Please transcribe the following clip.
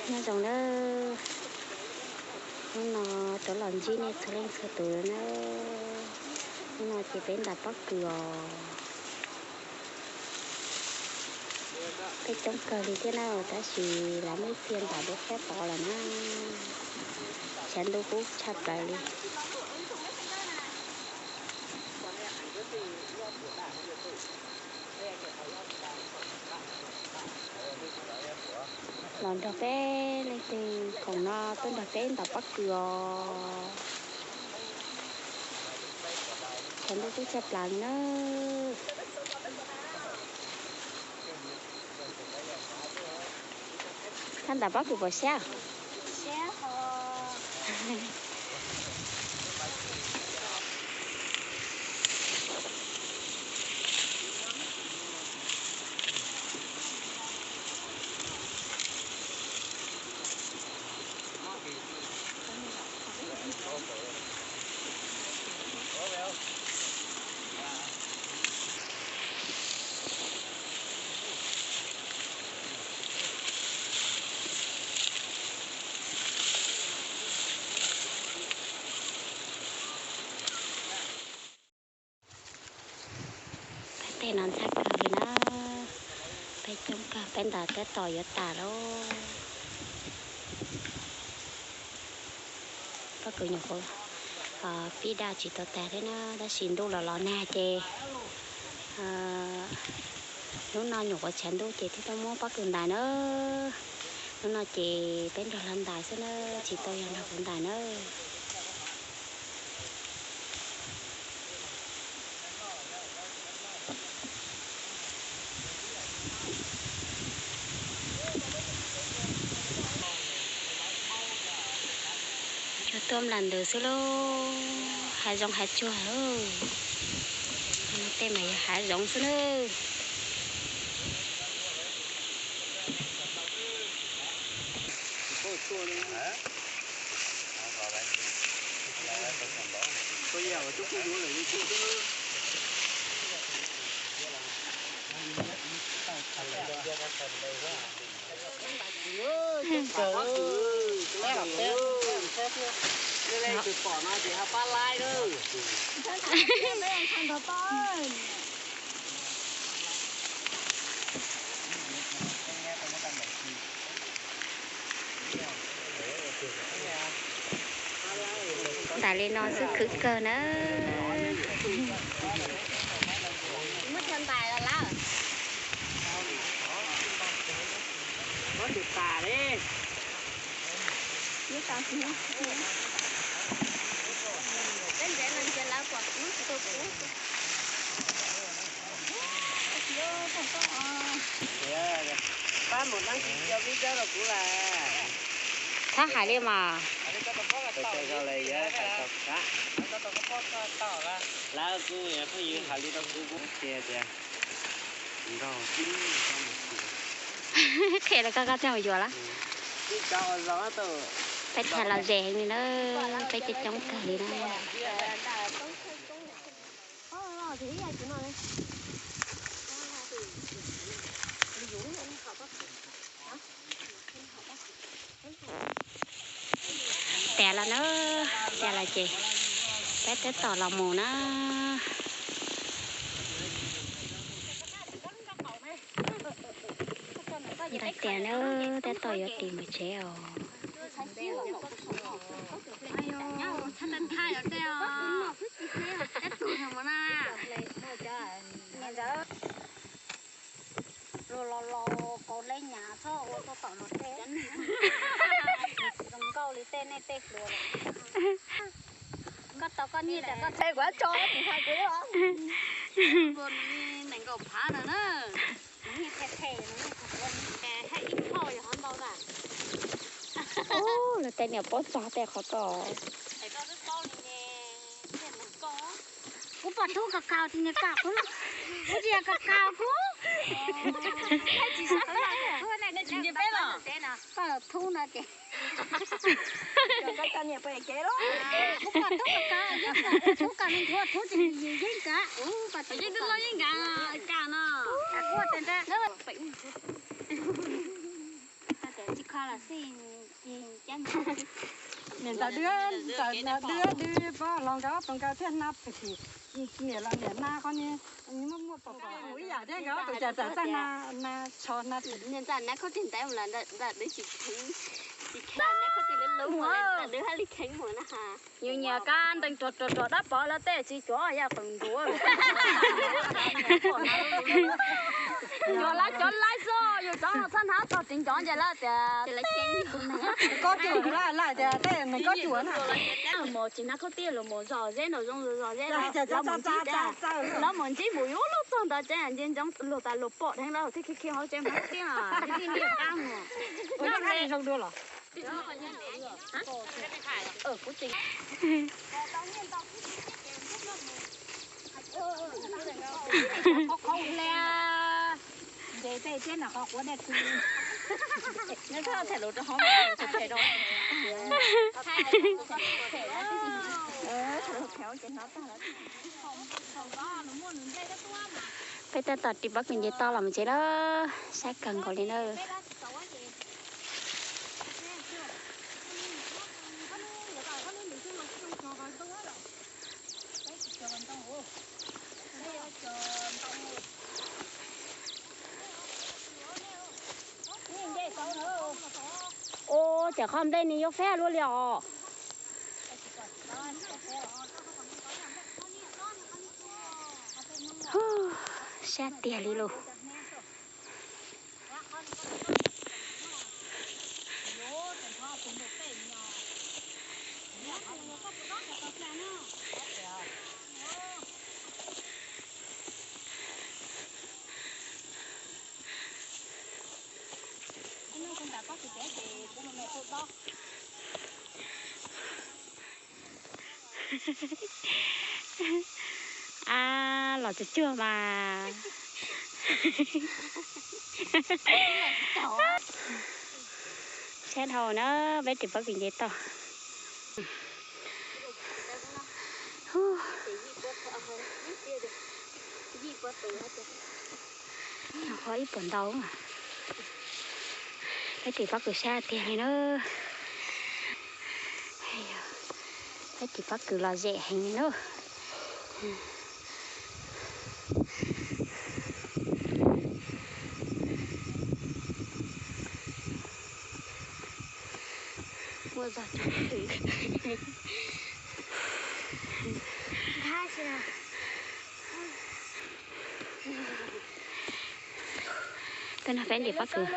Nyob zoo nawb, hnub no rov los ntsib nej txhua leej txhua tus lawm nawb. Hnub no ces peb ntais pob kws os. Peb coob kawg li thiab na, tab sis lawv muaj ib txhia ntais dua qab tod lawm na. Tshav ntuj kub tshaj plaws li. Los nrog peb leej twg khoom no tuaj nrog peb ntais pob kws os. Tshav ntuj kub tshaj plaws li na. Koj ntais pob kws puas siab? Peb tej no ntxhab kawg li na, peb coob kawg, peb ntais tab tom yuav tas lauj. Pob kws nyuam qhuav pib daj tsis tau tas thiab na, tab sis ntuj los los nag ces hnub no nyuam qhuav tshav ntuj ces thiaj tau muab pob kws ntais na. Hnub no ces peb nrog lawv ntais xwb na, tsis tau yog nrog kuv ntais na. Cua tuaj nplas ntws xwb lauj, hav zoov hav tsuag. Tej mas yog hav zoov xwb nawb. Ntais li no xwb khwv kawg na. Txhob hais li mas. Lawv kuj phooj ywg hais li rau kuv, kuv qhia tias nrog, qhia rau koj, koj thiaj mus yuav lawm. Peb thaij los ze heev li na, peb coob coob kawg li na. Tiav los na, tiav los ces peb tab tom los mus na. Ntais tiav na, tab tom yuav ris mus tsev os. Los los los kaus leb nyam txhob ua tuaj tom luag tej. Zoo nkauj li tej nej tej hluas. Koj tau koj nyiaj tas koj txhais kuv tso tus hais kuv os. Nees nkaum phav no na. Nws nyiaj phem phem, nws nyiaj phem phem. Haj ib phauj yog qhov ntau na. Ub, luag tej niam paub txog tej qhov ko. Kuv pom tub kaus kaus ces nws kaus kuv, kuv tsis yog kaus kaus kuv. Tsis peb los, koj tub no ces. Kuv pom tub kaus kaus, tub kaus nws nthuav tub ces yeej kaus, yeej tub no yeej kaus, kaus no. Niam ntawd dwb, ntawd dwb dwb pob los nkawd ob tug nkawd thiaj hnav pem tim, niam los niam hnav qhov niag muaj muaj pom pom mus ib yam thiab, nkawd ob tug cas txawm txawj hnav, hnav tsho hnav. Niam ntxawm hnav khaub tig ntev mus lawm, ntawm dwb tsis kheev, tsis kheev hnav khaub tig lub lub mus, ntawm dwb haj li kheev mus na ha. Yus nyiam kab ntees rog rog rog dab pov lawv tej tsis cuav yaj qws ntuav. Yus lawv cov laib xwb, yus cov no txhob hnav txog tsis ncov nce lawm tias. Kob cuam lawm tias tej neeg kob cuam na. Los mus tsis hnav khaub tig, los mus zom zeb nraum zoov zom zeb, lawv mus ntsib, lawv mus ntsib mus yuav lub txog ntawd tsev nce ntsoov luag tas luag pom dheev lawv thiaj khi khi hauv tsev hnav khaub tig. Ua zoo dua los. Qhov qhov hle, nce tej thiab na qhov quav dej kub. Nws thaj them lus rau hauv, them rau. Peb tab tom ris pob kws nce toj los mus tsev lawm, saib kawg nkaus li na. Ua cas qhov nplej no yuav fab luaj li os. Sab tiag li lus. A, los tsuag tsuag mas. Sab dhau na, peb ris pob kws nce toj. Qhov ib puas ntau. Peb ris pob kws sab tiag li na. Peb ris pob kws los zem heev li na. Peb no peb ris pob kws.